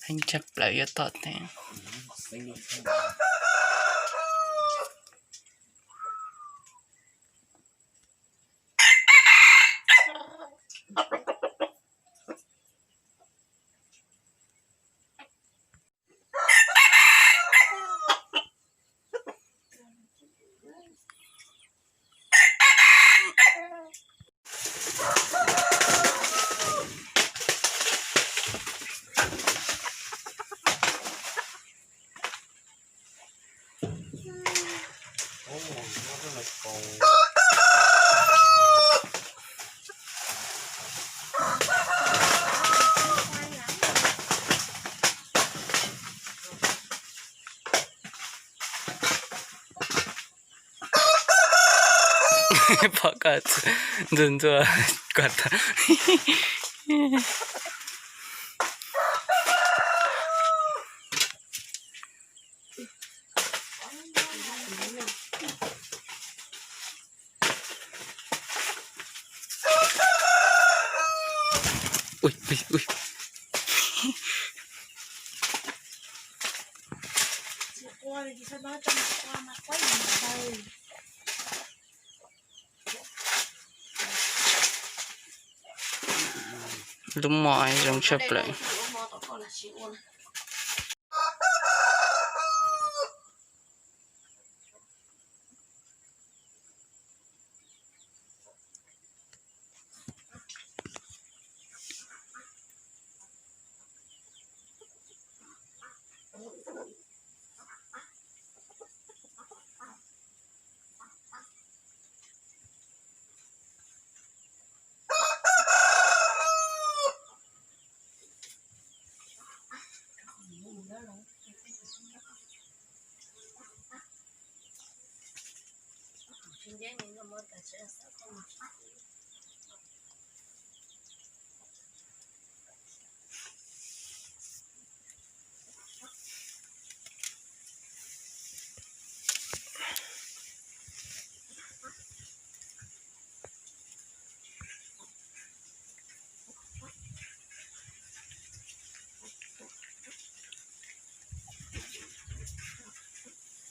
Tshaj plaws yuav tom tes. Pom koj ntxuag ntxuag koj tag. Lub mom zoo tshaj plaws.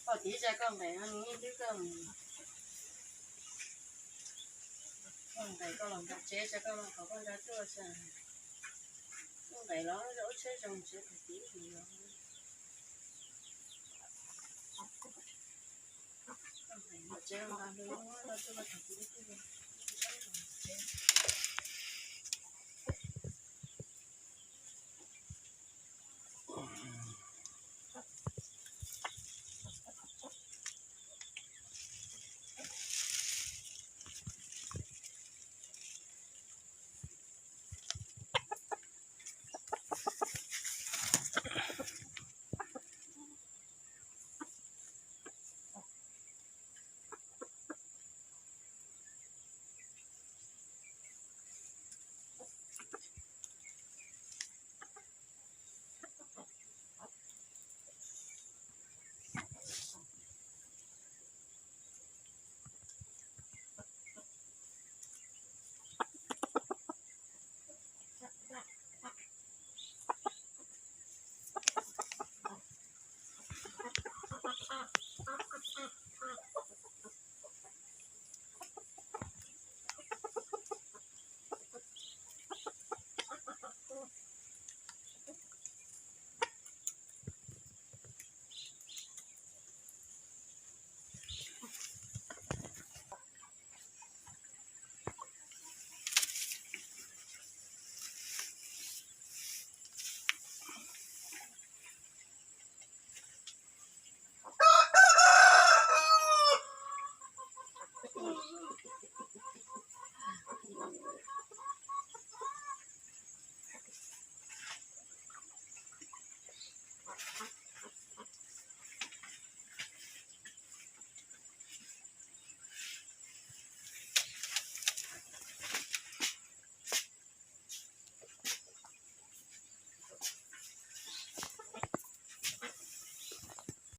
Koj tiv zaj koj nqes no, nws ib twb koj, koj nqes koj los nram tsev, zaj koj los qhov koj nra tuaj, koj nqes los ub tsheb zoo tsev tus tiv tus los. Koj nqes nram tsev los nqa hlua, koj tuaj koj tus tiv.